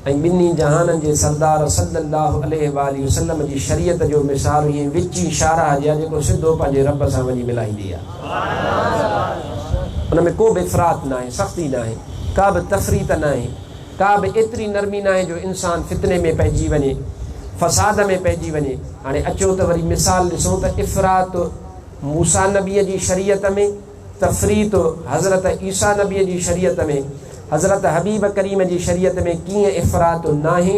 ۽ ٻنهي جهانن جي سردار صلّي اللّٰه عليه واٰله وسلّم جي شريعت جو مثال ائين وچين شاهراهه جي آهي جيڪو سڌو پنهنجي رب سان وڃي ملائيندي آهي. ان ۾ ڪو به افراط ناهي، سختي ناهي، ڪا به تفريط ناهي، ڪا به ايتري نرمي ناهي جو انسان فتني ۾ پئجي وڃي، فساد ۾ پئجي وڃي. هاڻي اچو ته وري مثال ڏسون ته افراط موسيٰ نبيء جي شريعت ۾، تفريط حضرت عيسيٰ نبيء جي شريعت ۾، حضرت حبيب ڪريم جي شريعت ۾ ڪيئن افراط ناهي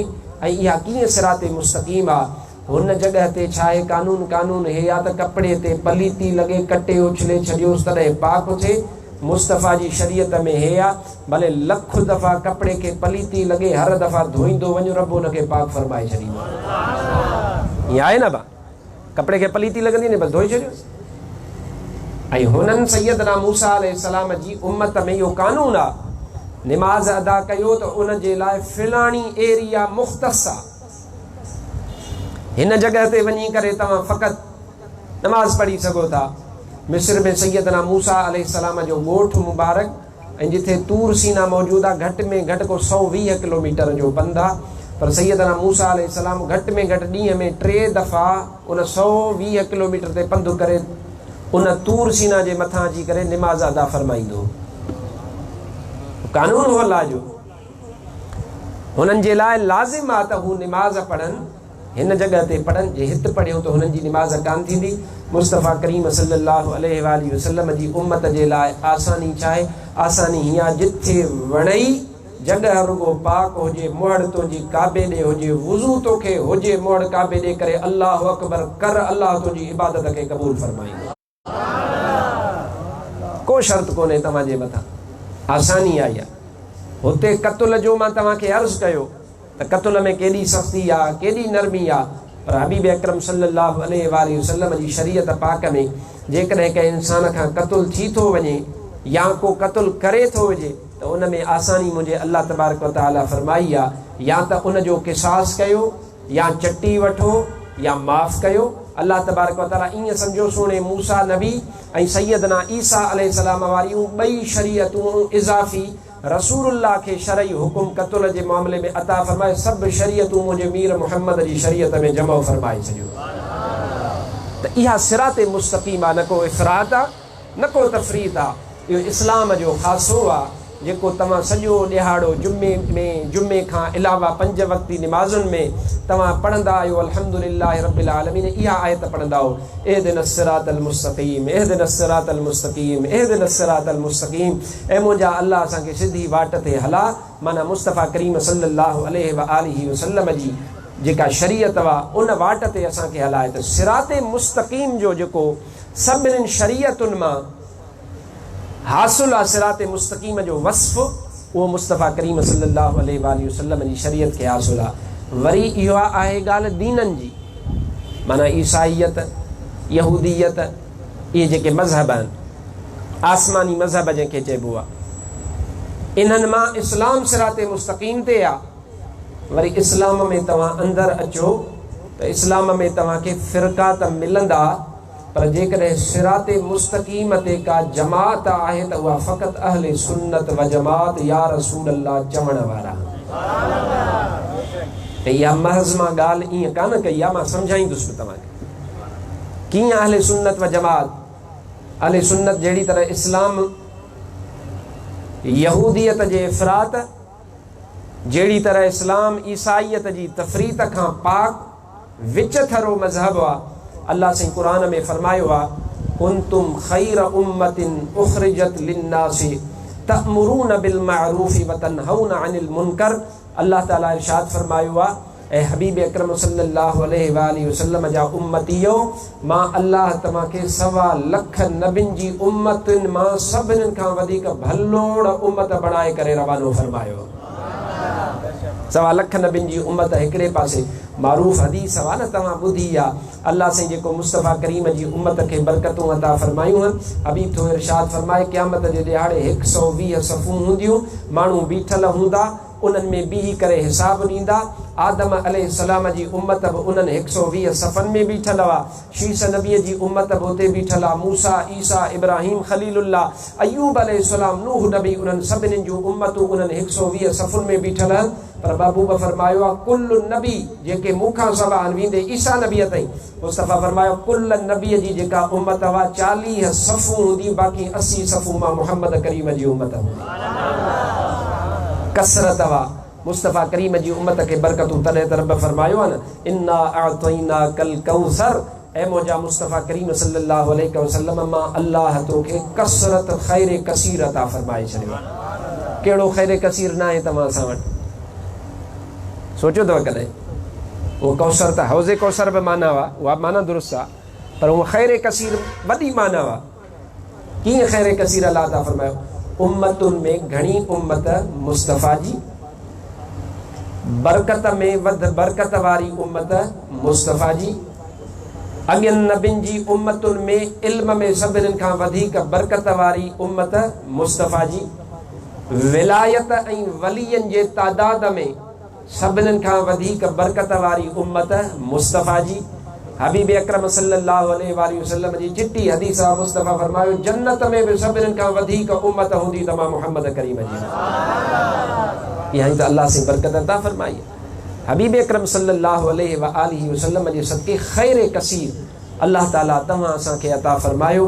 ۽ اها ڪيئن صراط مستقيم آ. هن جڳهه تي ڇاهي قانون قانون هي آ ته ڪپڙي تي پليتي لڳي ڪٽي اڇلي ڇڏيوس تڏهن پاڪ ٿئي. مصطفيٰ جي شريعت ۾ هي آ ڀلي لک دفعا ڪپڙي کي پليتي لڳي هر دفعا ڌوئيندو وڃ رب ان کي پاڪ فرمائي ڇڏيندو. ائين آهي نه ڀا. ڪپڙي کي پليتي لڳندي ني بس ڌوئي ڇڏيوس. ۽ هنن سيدنا موسيٰ عليه السلام جي امت ۾ اهو قانون آ نماز ادا ڪيو ته ان جي لاء فلاڻي ايريا مختص آ هن جڳهه تي وڃي ڪري توهان فقط نماز پڙهي سگهو ٿا. مصر ۾ سيدنا موسيٰ عليه السلام جو ڳوٺ مبارڪ ۽ جٿي طور سينا موجود آ گهٽ ۾ گهٽ ڪو 120 ڪلوميٽر جو پنڌ آ پر سيدنا موسيٰ عليه السلام گهٽ ۾ گهٽ ڏينهن ۾ ٽي دفعا ان 120 ڪلوميٽر تي پنڌ ڪري ان طور سينا جي مٿان اچي ڪري نماز ادا فرمائيندو هو. قانون هو الله جو. هنن جي لاء لازم آ ته هو نماز پڙهن. هن جڳهه تي پڙهن، جي هت پڙهيون ته هنن جي نماز ڪانه ٿيندي. مصطفيٰ ڪريم صلّي اللّٰه عليه واٰله وسلّم جي امّت جي لاء آساني ڇاهي؟ آساني هيء آ، جٿي وڻئي جڳهه رڳو پاڪ هجي، مهڙ تنهنجي ڪعبي ڏي هجي، وضو توکي هجي، مهڙ ڪعبي ڏي ڪري الله اڪبر ڪر، الله تنهنجي عبادت کي قبول فرمائيندو. ڪو شرط ڪونهي توهان جي مٿان آساني آئي آ. هتي قتل جو مان توهان کي عرض ڪيو ته قتل ۾ ڪيڏي سختي آ ڪيڏي نرمي آ پر حبيب اڪرم صلي الله عليه واٰله وسلم جي شريعت پاڪ ۾ جيڪڏهن ڪنهن انسان کان قتل ٿي ٿو وڃي يا ڪو قتل ڪري ٿو وجهي ته ان ۾ آساني منهنجي الله تبارڪ وتعالي فرمائي آ يا ته ان جو قصاص ڪيو يا چٽي وٺو يا معاف ڪيو. الله تبارڪ و تعاليٰ ائين سمجهيو سهڻي موسيٰ نبي ۽ سيدنا عيسيٰ عليه السلام واريون ٻئي شريعتون اضافي رسول الله کي شرعي حڪم قتل جي معاملي ۾ عطا فرمائي سڀ شريعتون منهنجي مير محمد جي شريعت ۾ جمع فرمائي ڇڏيون ته اها صراط مستقيم آ نه ڪو افراط آ نه ڪو تفريط آ، اهو اسلام جو خاصو آ، جيڪو توهان سڄو ڏهاڙو جمعي ۾ جمعي کان علاوه پنج وقتي نمازن ۾ توهان پڙهندا آهيو الحمد لله رب العالمين اها آيت پڙهندا آهو اهدنا الصراط المستقيم اهدنا الصراط المستقيم اهدنا الصراط المستقيم اي منهنجا الله اسان کي سڌي واٽ تي هلاء معنيٰ مصطفيٰ ڪريم صلي الله عليه واٰله وسلم جي جيڪا شريعت آ ان واٽ تي اسان کي هلاء ته صراط مستقيم جو جيڪو سڀني شريعتن مان حاصل آ صراط مستقيم جو وصف اهو مصطفيٰ ڪريم صلي الله عليه واٰله وسلم جي شريعت کي حاصل آ. وري اها آهي ڳالهه دينن جي معنيٰ عيسائيت، يهوديت اهي جيڪي مذهب آهن آسماني مذهب جنهن کي چئبو آ انهن مان اسلام صراط مستقيم تي آ. وري اسلام ۾ توهان اندر اچو ته اسلام ۾ توهان کي فرقا ته ملندا پر جيڪڏهن صراط مستقيم تي ڪا جماعت آهي ته اها فقط اهل سنت و جماعت يا رسول الله چوڻ وارا آهن. ته اها محض مان ڳالهه ائين ڪانه ڪئي آهي مان سمجهائيندس به توهان کي ڪيئن اهل سنت و جماعت اهل سنت جهڙي طرح اسلام يهوديت جي افراط جهڙي طرح اسلام عيسائيت جي تفريط کان پاڪ وچ ٿرو مذهب آ، الله سائين قرآن ۾ فرمايو آ، ڪنتم خير امة اخرجت للناس تأمرون بالمعروف وتنهون عن المنڪر الله تعالي ارشاد فرمايو آ، اي حبيب اڪرم صلّي اللّٰه عليه واٰله وسلّم جا امّتيو! مان الله توهان کي سوا لک نبين جي امّتن مان سڀنين کان وڌيڪ ڀلوڙ امّت بڻائي ڪري روانو فرمايو. سوا لک نبين جي امّت هڪڙي پاسي معروف حديث آ نه توهان ٻڌي آ الله سائين جيڪو مصطفيٰ ڪريم جي امّت کي برڪتون عطا فرمايون هن حبيب ٿو ارشاد فرمائي قيامت جي ڏهاڙي هڪ سئو 20 صفون هونديون ماڻهو بيٺل هوندا انهن ۾ بيهي ڪري حساب ڏيندا. آدم عليه السلام جي امت به انهن هڪ سئو 20 صفن ۾ بيٺل هئا. شيث نبيء جي امت به اتي بيٺل آ. موسيٰ، عيسيٰ، ابراهيم خليل الله، ايوب عليه السلام، نوح نبي انهن سڀنين جون امتون انهن هڪ سئو 20 صفن ۾ بيٺل هن. پر محبوب فرمايو آ، ڪل نبي، جيڪي مون کان سوا آهن، ويندي عيسيٰ نبيء تائين، مصطفيٰ فرمايو، ڪل نبيء جي جيڪا امت اها 40 صفون هوندي، باقي 80 صفون مان محمد ڪريم جي امت هوندي. ڪثرت اها مصطفيٰ ڪريم جي امت کي برڪتون، تڏهن ته رب فرمايو آ نه، انا اعطيناک الڪوثر، اي منهنجا مصطفيٰ ڪريم صلّي اللّٰه عليه وسلّم مان الله توکي ڪثرت خير ڪثير عطا فرمائي ڇڏيو آهي. ڪهڙو خير ڪثير ناهي توهان اسان وٽ؟ سوچيو اٿو ڪڏهن؟ اهو ڪوثر ته حوض ڪوثر به معنيٰ آهي، اها به معنيٰ درست آهي، پر اهو خير ڪثير وڏي معنيٰ آهي. ڪيئن خير ڪثير الله عطا فرمايو؟ امتن ۾ گهڻي امت مصطفيٰ جي، برڪت ۾ وڌ برڪت واري امت مصطفيٰ جي، اڳين نبين جي امتن ۾ علم ۾ سڀنين کان وڌيڪ برڪت واري امت مصطفيٰ جي، ولايت ۽ ولين جي تعداد ۾ سڀنين کان وڌيڪ برڪت واري امت مصطفيٰ جي، حبيب اڪرم صلّي اللّٰه عليه واٰله وسلّم جي چٽي حديث آ مصطفيٰ فرمايو، جنت ۾ به سڀنين کان وڌيڪ امت هوندي ته مان محمد ڪريم جي هوندي. اها ئي ته الله سائين برڪت عطا فرمائي آ. حبيب اڪرم صلّي اللّٰه عليه واٰله وسلّم جي صدقي خير ڪثير الله تعاليٰ توهان اسان کي عطا فرمايو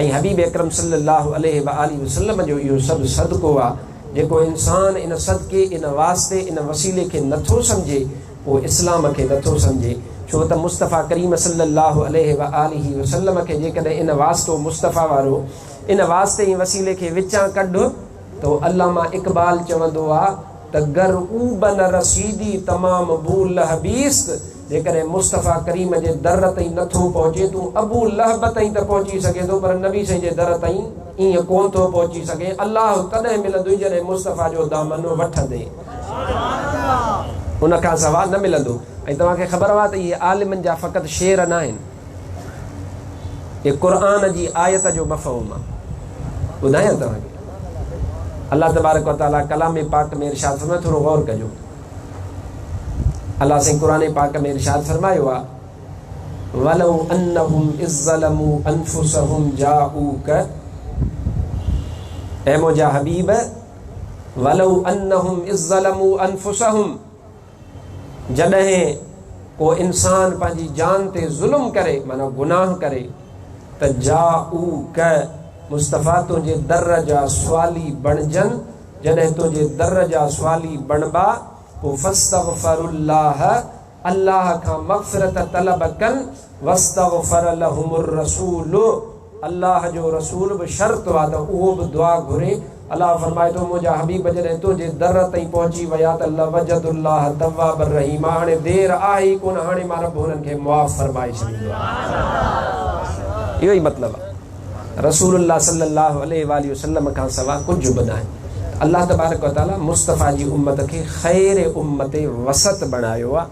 ۽ حبيب اڪرم صلّي اللّٰه عليه واٰله وسلّم جو اهو سڀ صدقو آ. جيڪو انسان ان صدقي، ان واسطي، ان وسيلي کي نه ٿو سمجهي، اهو اسلام کي نه ٿو سمجهي، ڇو ته مصطفيٰ ڪريم صلّي اللّٰه عليه واٰله وسلّم کي جيڪڏهن ان واسطو مصطفيٰ وارو ان واسطي ۽ وسيلي کي وچان ڪڍ ته علامه اقبال چوندو آ ته گر او به نه رسيدي تمام بو لهبيست جيڪڏهن مصطفيٰ ڪريم جي در تائين نه ٿو پهچين تون ابو لهب تائين ته پهچي سگهين ٿو پر نبي سائين جي در تائين ائين ڪونه ٿو پهچي سگهين الله تڏهن ملندوئي جڏهن مصطفيٰ جو دامن وٺندين ان کان سوا نه ملندو ۽ توهان کي خبر آهي ته اهي عالمن جا فقط شعر ناهن اهي قرآن جي آيت جو مفهوم آهي ٻڌايان توهان کي الله تبارڪ وتعاليٰ ڪلام پاڪ ۾ ارشاد فرمايو ٿورو غور ڪجو الله سائين قرآن پاڪ ۾ ارشاد فرمايو آ ولو انهم اذ ظلموا انفسهم جاءوك اي منهنجا حبيب ولو انهم اذ ظلموا انفسهم جڏهن ڪو انسان پنهنجي جان تي ظلم ڪري معنيٰ گناهه ڪري ته جاءوك مصطفيٰ تنهنجي در جا سوالي بڻجن جڏهن تنهنجي در جا سوالي بڻبا، پوء فاستغفروا الله، الله کان مغفرت طلب ڪن، واستغفر لهم الرسول، الله جو رسول به شرط آ ته اهو به دعا گهري، الله فرمائي ٿو، منهنجا حبيب جڏهن تنهنجي در تائين پهچي ويا ته لوجدوا الله توابا رحيما، هاڻي دير آهي ئي ڪونه، هاڻي مان رب هنن کي معاف فرمائي ڇڏيندو آهيان. اهو ئي مطلب آ. رسول الله صلي الله عليه واٰله وسلم کان سوا ڪجهه به ناهي. الله تبارڪ وتعالي مصطفيٰ جي امت کي خير امت وسط بڻايو آهي،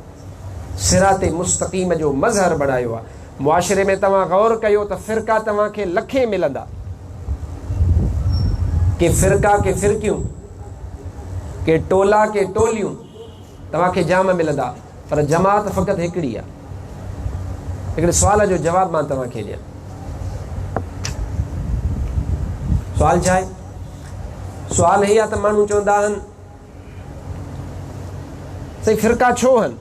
صراط مستقيم جو مظهر بڻايو آهي. معاشري ۾ توهان غور ڪيو ته فرقا توهان کي لکين ملندا. ڪي فرقا ڪي فرقيون، ڪي ٽولا ڪي ٽوليون. توهان کي جام ملندا پر جماعت فقط هڪڙي آ. هڪڙي سوال جو جواب مان توهان کي ڏيان. سوال ڇا آهي؟ سوال هي آ ته ماڻهو چوندا آهن سائين فرقا ڇو هن؟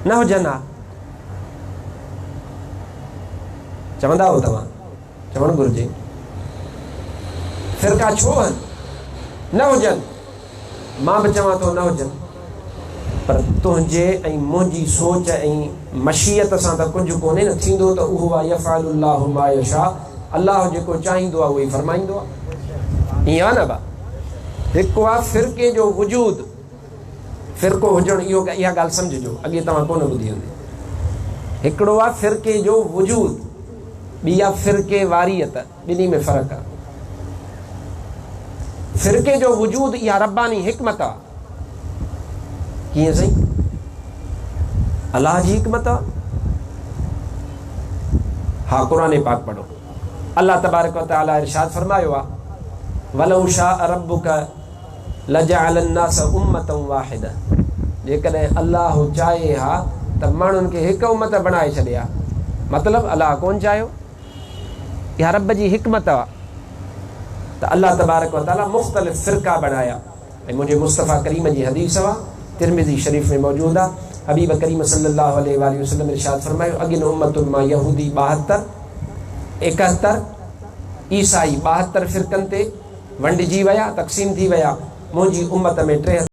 نه هجن ها. چوندا هو توهان. چوڻ گهرجي. فرقا ڇو هن؟ نه هجن. مان به چوان ٿو نه هجن. پر تنهنجي ۽ منهنجي سوچ ۽ مشيت سان ته ڪجهه ڪونهي نه ٿيندو ته اهو آهي يفعل الله ما يشاء الله جيڪو چاهيندو آهي اهو ئي فرمائيندو آهي. ائين آهي نه ڀا؟ هڪ آهي فرقي جو وجود. فرقو هجڻ اهو اها ڳالهه سمجهجو اڳي توهان ڪونه ٻڌي هوندي. هڪڙو آهي فرقي جو وجود ٻي آهي فرقي واريت ٻنهي ۾ فرق آهي. فرقي جو وجود اها رباني حڪمت آهي. ڪيئن سائين؟ الله جي حڪمت آهي. ها قرآن پاڪ پڙهو. الله تبارڪ وتعالي ارشاد فرمايو آهي ولو شاء ربک لجعل الناس امة واحدة جيڪڏهن الله چاهي ها ته ماڻهن کي هڪ امت بڻائي ڇڏي ها مطلب الله ڪونه چاهيو اها رب جي حڪمت آ ته الله تبارڪ وتعالي مختلف فرقا بڻايا. ۽ منهنجي مصطفيٰ ڪريم جي حديث آ، ترمذي شريف ۾ موجود آ، حبيب ڪريم صلّي اللّٰه عليه واٰله وسلّم ارشاد فرمايو، اڳين امتن مان يهودي 72، 71، عيسائي 72 فرقن تي ونڊجي ويا، تقسيم ٿي ويا، منهنجي امت ۾ 73.